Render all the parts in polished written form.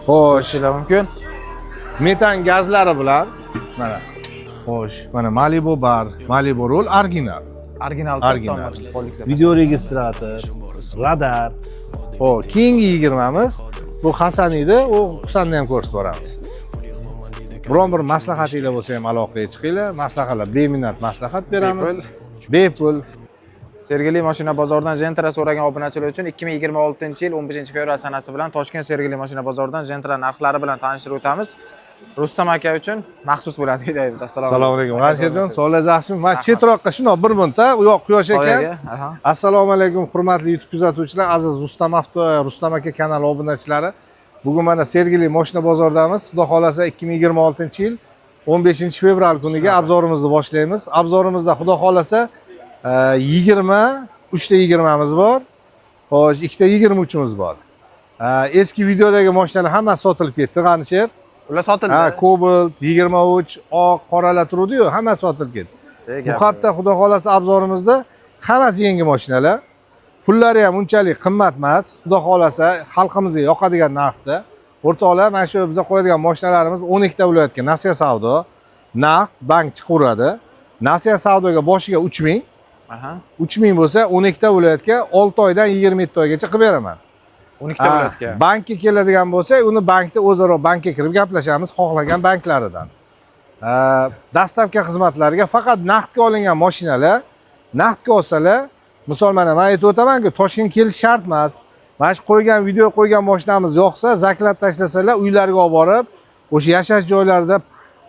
Xo'sh, Ko'rishinglar mumkin. Metan gazlari bilan mana. Xo'sh, mana Malibu bar, Malibu rul original. Original. Original. Видеорегистратор, radar. Xo'p, keyingi 20miz bu Hasan edi, u Husanni ham ko'rsatib boramiz. Biron bir maslahatinglar bo'lsa ham aloqaga chiqinglar. Maslahatlar beminnat maslahat beramiz. Bepul. Sergeli mashina bozoridan Gentra so'ragan obunachilar uchun 2026-yil 15 fevral sanasi bilan Toshkent Sergeli mashina bozoridan Gentra narxlari bilan tanishtirib o'tamiz. Rustam aka uchun maxsus bo'ladi videomiz. Assalomu Assalomu alaykum. G'ansherjon, sog'ligingiz yaxshimi? Mana chetroqqa shundoq bir minutda, u yoq quyosh ekan. Soyaga, aha. Assalomu alaykum, hurmatli YouTube kuzatuvchilar, aziz Rustam Avto, Rustam aka kanali obunachilari. Bugun mana Sergeli mashina bozoridamiz. Xudo xolasa, 2026-yil 15 fevral kuniga обзор imizni boshlaymiz. Обзор imizda, xudo xolasa, 23 ta 20miz bor. Xo'sh, ikkita 23imiz bor. Eski videodagi mashinalar hammasi sotilib ketdi, G'anisher. Ular sotildi. Ha, Cobalt, 23, oq, qoralar turdi-yu, hammasi sotilib ketdi. Ey, Bu gap hafta, xudo xolasa, обзор imizda hammasi yangi mashinalar. Pullari ham unchalik qimmat emas. Xudo xolasa, xalqimizga yoqadigan narxda. O'rtoqlar, mana shu biza qo'yadigan mashinalarimiz 12 ta viloyatga nasiya savdo, naqd bank chiqaveradi. Nasiya savdoga boshiga 3000, 3000 bo'lsa, 12 ta viloyatga 6 oydan 27 oygacha qilib beraman. 12 ta Ha, viloyatga. Bankka keladigan bo'lsak, uni bankda o'zaro bankka kirib gaplashamiz, xohlagan banklaridan. Ha, доставка xizmatlariga faqat naqdga olingan mashinalar, naqdga olsalar, misol, mana man aytib o'tamanku, Toshkent kelish shart emas. Mana shu qo'ygan video qo'ygan mashinamiz yoqsa, заклад tashlasalar, uylariga olib borib, o'sha yashash joylarida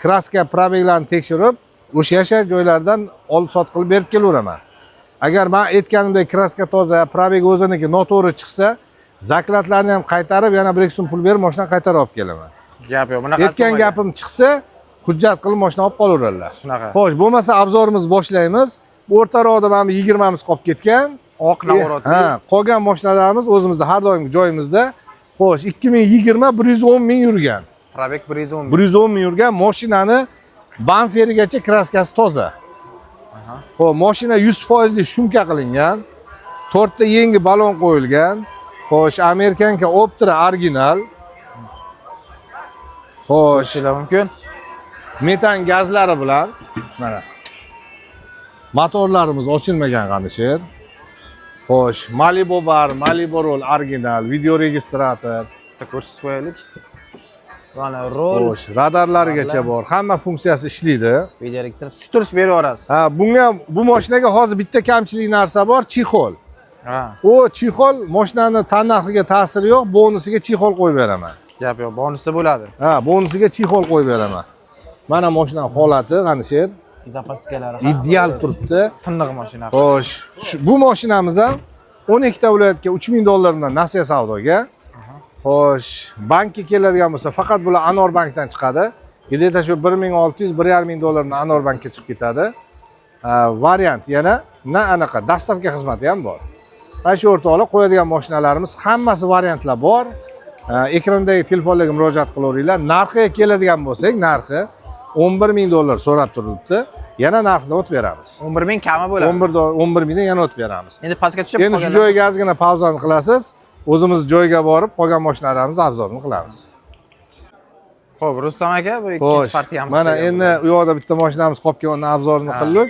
краска, пробег larni tekshirib, o'sha yashash joylaridan olib sot qilib berib kelaveraman. Agar man aytganimdek краска toza, пробег o'ziniki noto'g'ri chiqsa, заклад larni ham qaytarib, yana 1-2 so'm pul berib, mashinani qaytarib olib kelaman. Gap yo'q. Bunaqa Aytgan gapim chiqsa, hujjat qilib mashina olib qolaveradilar. Shunaqa. Xo'sh, bo'lmasa обзор imizni boshlaymiz. O'rtaroqda mana bu 20miz qolib ketgan. Oq наворот. Ha, qolgan mashinalarimiz o'zimizda, har doimgi joyimizda. Xo'sh, 2020, 110 ming yurgan. Пробег 110 ming. 110 ming yurgan mashinani bamferigacha краска si toza. Xo'p, mashina 100 foizli шумка qilingan. To'rtta yangi balon qo'yilgan. Xo'sh, американка Optra original. Xo'sh, Ko'rishinglar mumkin. Metan gazlari bilan mana. Motorlarimiz ochilmagan, G'anisher. Xo'sh, Malibu bar, Malibu rul original, видеорегистратор. Bitta ko'rsatib qo'yaylik. Mana rul, Xo'sh, radarlarigacha bor. Hamma funksiyasi ishlaydi. видеорегистратор tushirish beraverasiz. Ha, bunga, bu mashinaga hozir bitta kamchilik narsa bor, чехол. U чехол mashinani tannarxiga ta'siri yo'q, bonusiga чехол qo'yib beraman. Gap yo'q, bonusi bo'ladi. Ha, bonusiga чехол qo'yib beraman. Mana mashina holati, G'anisher, Запаска lari. Ideal turibdi. Tiniq mashina. Xo'sh, bu mashinamiz ham 12 ta viloyatga 3000 dollardan nasiya savdoga. Xo'sh, bankka keladigan bo'lsa, faqat bular Anor bankdan chiqadi. Где-то shu 1600, 1,5 ming dollardan Anor bankka chiqib ketadi. Ha, variant yana na anaqa доставка xizmati ham bor. Mana shu, o'rtoqlar, qo'yadigan mashinalarimiz hammasi variantlar bor. Ha, ekrandagi telefonlarga murojaat qilaveringlar. Narxiga keladigan bo'lsak, narxi 11 ming dollar so'rab turibdi. Yana narxini o'tib beramiz. 11 ming kami bo'ladi. 11 11 mingdan yana o'tib beramiz. Endi pastga tushib Endi shu qolganlar- joyga ozgina pauzani qilasiz. O'zimiz joyga borib, qolgan mashinalarimizni обзор ini qilamiz. Xo'p, Rustam aka, bu ikkinchi Xo'sh, partiyamiz. mana endi u yoqda bitta mashinamiz qolib ketgan, uni обзор ini qildik.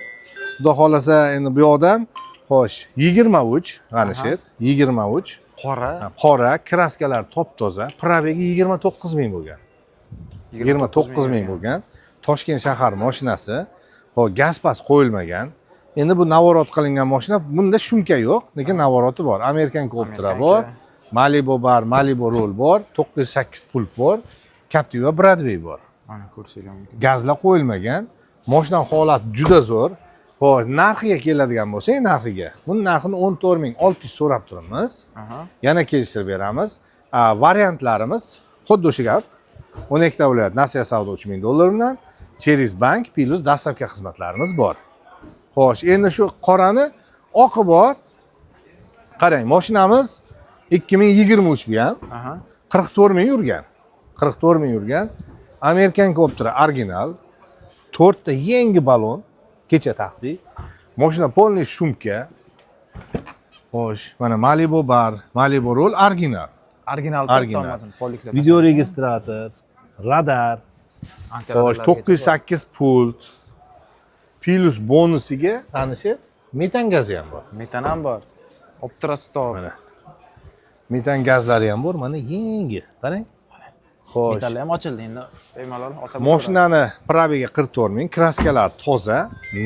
Xudo xolasa, endi bu yoqdan, xo'sh, 23, G'anisher, 23. Qora. Ha, qora, краска lar top toza, пробег i 29 ming bo'lgan. 29 ming bo'lgan. Toshkent shahar mashinasi. Xo'p, gaz pas qo'yilmagan. Endi bu наворот qilingan mashina, bunda шумка yo'q, lekin наворот i bor. Amerikan Optra bor, Malibu bar, Malibu rul bor, 908 pulp bor, Captiva Broadway bor. Mana, ko'rsanglar mumkin. Gazlar qo'yilmagan. Mashina holati juda zo'r. Xo'p, narxiga keladigan bo'lsak, narxiga. Buni narxini 14 600 so'rab turibmiz. Yana kelishtirib beramiz. A, variantlarimiz xuddi o'sha gap. 12 ta viloyat nasiya savdo 3000 dollar bilan через bank плюс доставка xizmatlarimiz bor. Xo'sh, endi shu qorani oqi bor. Qarang, mashinamiz 2023 bu ham. 44 ming yurgan. 44 ming yurgan. Amerikan Optra original. To'rtta yangi balon kecha taqdik. Mashina полный шумка. Xo'sh, mana Malibu bar, Malibu rul original. Original. Original. Polliklar. Видеорегистратор, radar. Xo'sh, 908 pult. Plus bonusiga tanishi metan gazi ham bor. Metan ham bor. Optra stop. Mana. Metan gazlari ham bor, mana yangi. Qarang. Xo'sh. Metallar ham ochildi endi. Bemalol olsa bo'ladi. Mashinani пробег i 44 ming, краска lar toza.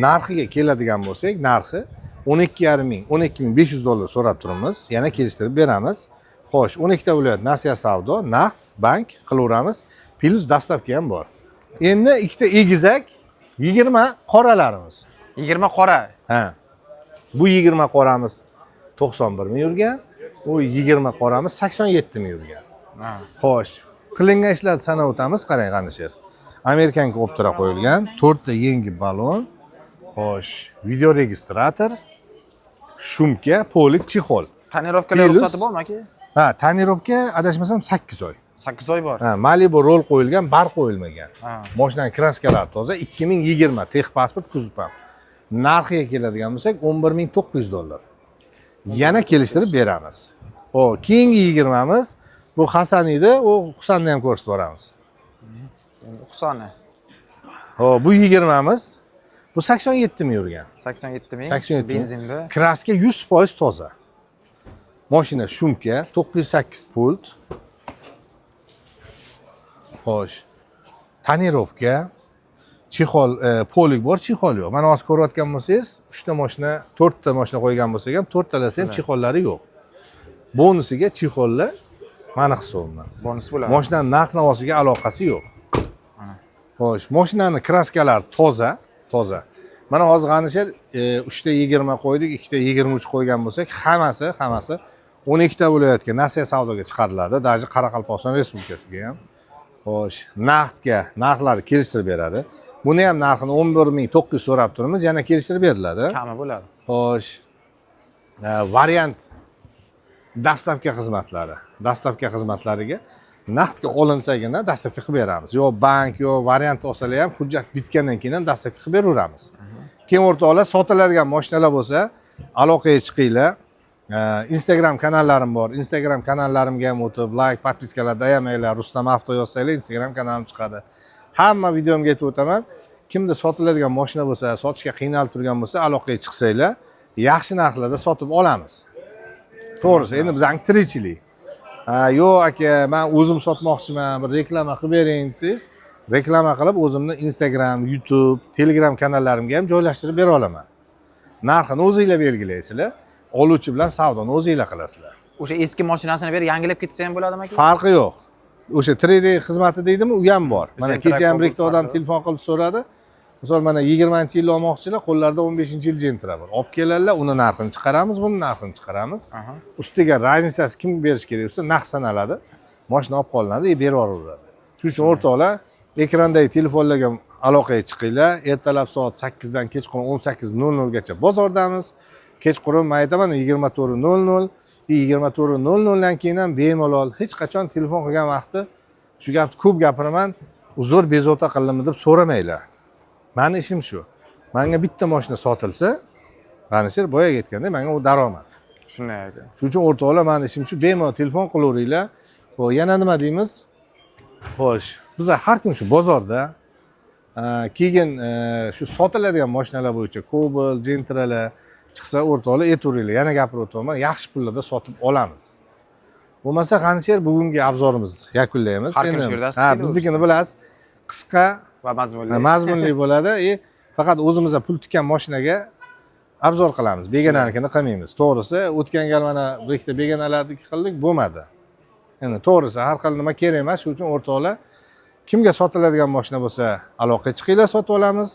Narxiga keladigan bo'lsak, narxi 12,5 ming, 12 500 dollar so'rab turibmiz. Yana kelishtirib beramiz. Xo'sh, 12 ta viloyat nasiya savdo, naqd, bank qilaveramiz. Plus доставка ham bor. Endi ikkita egizak 20 qoralarimiz. 20 qora. Ha. Bu 20 qoramiz 91 ming yurgan, u 20 qoramiz 87 ming yurgan. Ha. Xo'sh, qilingan ishlarni sanab o'tamiz, qarang G'anisher. Американка Optra qo'yilgan, to'rtta yangi balon, xo'sh, видеорегистратор, шумка, полик, чехол. Тонировка lar Plus- ruxsati bormi aka? Ha, тонировка adashmasam 8 oy. 8 oy bor. Ha, Malibu rol qo'yilgan, bar qo'yilmagan. Ha. Mashinani краска lari toza, 2020 техпаспорт, kuzov ham. Narxiga keladigan bo'lsak, 11 900 dollar. Yana kelishtirib beramiz. O, keyingi 20miz bu Hasan edi, u Husanni ham ko'rsatib yuboramiz. Endi Husoni. Hop, bu 20miz bu 87 ming yurgan. 87 ming. 87 ming. Benzinda. Краска 100% toza. Mashina шумка, 908 pult. Xo'sh. Тонировка, чехол, полик bor, чехол yo'q. Mana hozir ko'rayotgan bo'lsangiz, 3 ta mashina, 4 ta mashina qo'ygan bo'lsak ham, to'rttalasida ham чехол lari yo'q. Bonusiga чехол lar mani hisobimdan. Bonus bo'ladi. Mashinani narx navosiga aloqasi yo'q. Xo'sh, mashinani краска lari toza, toza. Mana hozir G'anisher 3 ta 20 qo'ydik, 2 ta 23 qo'ygan bo'lsak, hammasi 12 ta viloyatga nasiya savdoga chiqariladi, даже Qoraqalpog'iston Respublikasiga ham. Xo'sh, naqdga narxlari kelishtirib beradi. Buni ham narxini 11 900 so'rab turibmiz, yana kelishtirib beriladi. Kami bo'ladi. Xo'sh, variant доставка xizmatlari. Доставка xizmatlariga naqdga olinsagina доставка qilib beramiz. Yo bank, yo variant olsalar ham hujjat bitgandan keyin ham доставка qilib beraveramiz. Keyin o'rtoqlar, sotiladigan mashinalar bo'lsa, aloqaga chiqinglar. Instagram kanallarim bor. Instagram kanallarimga ham o'tib, layk, подписка lar dayamanglar. Rustam Avto yozsanglar, Instagram kanalim chiqadi. Hamma videomga aytib o'taman. Kimda sotiladigan mashina bo'lsa, sotishga qiynalib turgan bo'lsa, aloqaga chiqsanglar, yaxshi narxlarda sotib olamiz. To'g'risi, endi bizning tirikchilik. Ha, yo'q aka, man o'zim sotmoqchiman, bir reklama qilib bering desangiz, reklama qilib o'zimni Instagram, YouTube, Telegram kanallarimga ham joylashtirib bera olaman. Narxini o'zinglar belgilaysizlar, oluvchi bilan savdoni o'zinglar qilasizlar. O'sha eski mashinasini berib yangilab ketsa ham bo'ladimi aka? Farqi yo'q. O'sha trade xizmati deydimi, u ham bor. Mana Gentra kecha ham bir ikkita Cobalt odam farqi. telefon qilib so'radi. Misol mana 20-yil olmoqchilar, qo'llarida 15-yil Gentra bor. Olib keladilar, uni narxini chiqaramiz, buni narxini chiqaramiz. Ustiga разница si kim berish kerak bo'lsa, naqd sanaladi. Mashina olib qolinadi, и berib yuboraveradi. Shuning uchun o'rtoqlar, ekrandagi telefonlarga aloqaga chiqinglar. Ertalab soat 8 dan kechqurun 18:00 gacha bozordamiz. Kechqurun man aytaman 24:00, 24:00 dan keyin ham bemalol hech qachon telefon qilgan vaqti shu gapni ko'p gapiraman, uzr, bezovta qildimmi deb so'ramanglar. Mani ishim shu. Manga bitta mashina sotilsa, G'anisher boyagi aytgandek, manga u daromad. Shunday aka. Shuning uchun o'rtoqlar, mani ishim shu, bemalol telefon qilaveringlar. Xo'p, yana nima deymiz? Xo'sh, biza har kun shu bozorda keyin shu sotiladigan mashinalar bo'yicha Cobalt, Gentralar chiqsa o'rtoqlar aytaveringlar. Yana gapirib o'tyapman, yaxshi pullarda sotib olamiz. Bo'lmasa G'anisher bugungi обзор imiz yakunlaymiz. Har kim Endi, shu yerdasiz, ha, kelaversin. biznikini bilasiz. Qisqa Va mazmunli. Mazmunli bo'ladi. И faqat o'zimizda pul tikkan mashinaga обзор qilamiz. Begonanikini qilmaymiz. To'g'risi, o'tgan gal mana bir ikkita begonalarniki qildik, bo'lmadi. Endi to'g'risi, har xil nima kerak emas. Shuning uchun o'rtoqlar, kimga sotiladigan mashina bo'lsa, aloqaga chiqinglar, sotib olamiz.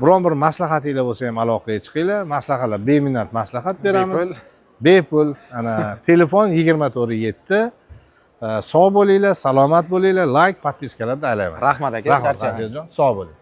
Biron bir maslahatinglar bo'lsa ham aloqaga chiqinglar. Maslahatlar beminnat maslahat beramiz. Bepul. Ana telefon 24/7. Sog' bo'linglar, salomat bo'linglar, layk, подписка larni aylayman. Rahmat aka, Rahmat, charchamang. Jon, sog' bo'ling.